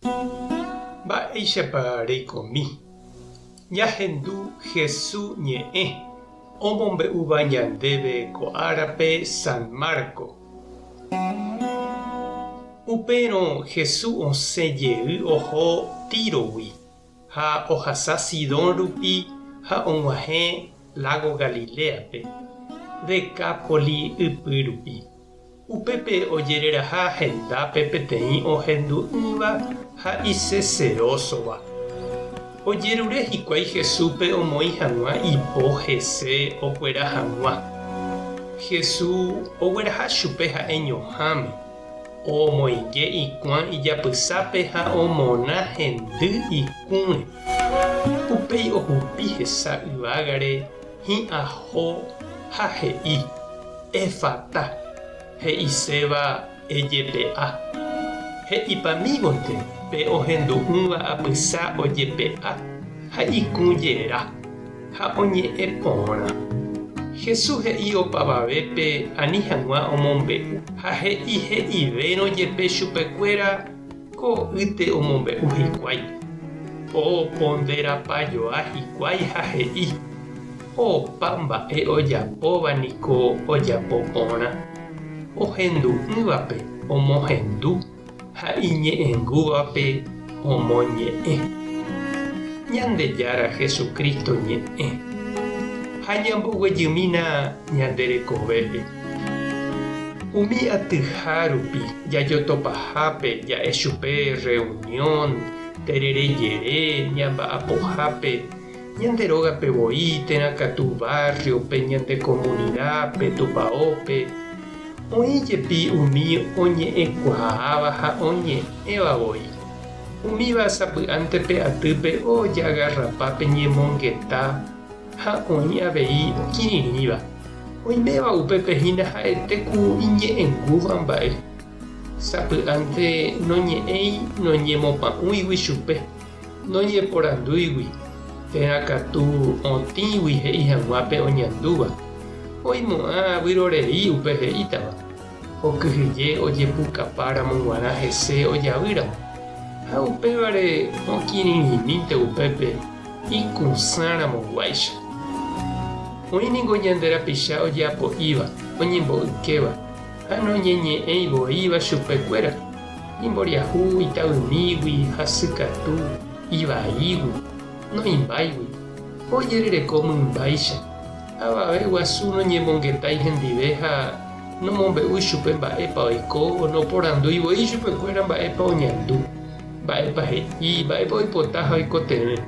Mba'éichapa reikomi? Ñahendu Hesu ñe'ẽ omombe'úva ñandéve ko árape San Marco. Upérõ Hesu osẽ jey oho Tírogui ha ohasa Sidón rupi ha og̃uahẽ lágo Galiléape, Decápoli ypy rupi. Upépe ojereraha hendápe peteĩ ohendu'ỹva ha iseserósova. Ojerure hikuái Jesúspe omoĩ hag̃ua ipo hese okuera hag̃ua. Jesús ogueraha chupe ha'eñoháme, omoinge ikuã ijapysápe ha omona hendy ikũre. Upéi ohupi hesa yvágare hi'ãho ha he'i, Efata, he'iséva ejepe'a. He'ipamívonte pe ohendu'ỹva apysa ojepe'a ha ikũ jera, ha oñe'ẽ porã. Jesús he'i opavavépe ani hag̃ua omombe'u ha he'i he'ivérõ jepe chupekuéra Ko'ýte omombe'u hikuái. Oponderapajoa hikuái ha he'i, Opa mba'e ojapóva niko ojapo porã. Ohendu'ỹvape omohendu ha iñe'ẽngúvape omoñe'ẽ. Ñandejára Jesucristo ñe'ẽ. Ha ñamboguejymína ñande rekovépe. Umi atyha rupi jajotopahápe ja'e chupe rreunión, terere jere, ñamba'apohápe, ñande rógape voi térã katu barrio-pe, ñande comunidad-pe, tupaópe, oĩ jepi umi oñe'ẽkuaáva ha oñe'ẽva voi. Umíva sapy'ánte pe atýpe ojagarrapa pe ñemongeta Ha oĩ avei okirirĩva, oiméva upépe hína ha'ete ku iñe'ẽngúva mba'e. Sapy'ánte noñe'ẽi noñemopa'ũigui chupe, noñeporandúigui, térã katu otĩgui he'i hag̃ua pe oñandúva, oimo'ã vyrorei upe he'ítava, okyhyje ojepukapa ramo g̃uarã hese ojavýramo, ha upévare okirirĩmínte upépe. Ikũsã ramo guáicha. Oĩ ningo ñande rapicha ojeapo'íva, oñembo'ykéva, ha noñeñe'ẽi voíva chupe kuéra, imboriahu itavymígui, hasykatu, ivaígui, noĩmbáigui, ojerereko mymbáicha. Avave guasu noñemongetái hendive ha nomombe'úi chupe mba'épa oiko, noporandúi voi chupekuéra mba'épa oñandu. Mba'épa he'i, mba'épa oipota ha oikotevẽ.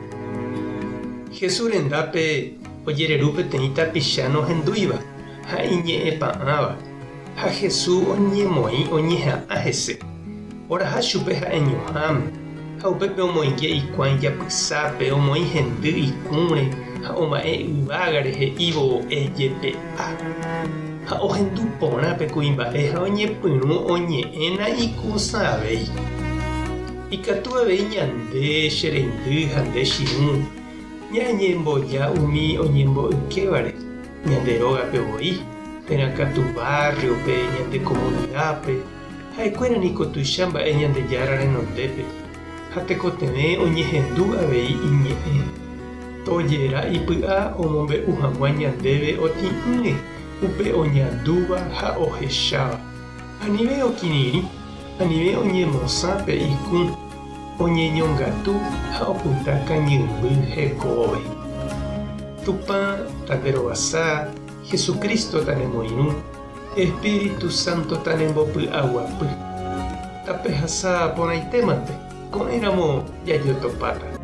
Jesús rendápe ojereru peteĩ tapicha nohendúiva ha iñe'ẽpa'ãva, ha Jesús oñemoĩ oñeha'ã hese. Oraha chupe ha'eñoháme, ha upépe omoinge ikuã ijapysápe, omoĩ hendy ikũre ha oma'ẽ yvágare he'ívo, Ejepe'a. Ha ohendu porã pe kuimba'e ha oñepyrũ oñe'ẽ na'ikũsãvéi. Ikatu avei ñande, che reindy ha nde chirũ, ñañemboja umi oñembo'ykévare, ñande rógape voi, térã katu barrio-pe, ñande comunidad-pe, ha'ekuéra niko tuicha mba'e Ñandejára renondépe, ha tekotevẽ oñehendu avei iñe'ẽ. Tojera ipy'a omombe'u hag̃ua ñandéve otĩ'ỹre upe oñandúva ha ohecháva. Anive okirirĩ, anive oñemosã pe ikũ, oñeñongatu ha opyta kañymby hekove. Tupã tanderovasa, Jesucristo tanemoirũ, Espíritu Santo tanembopy'aguapy. Tapehasa porãitémante, ko'ẽramo jajotopáta.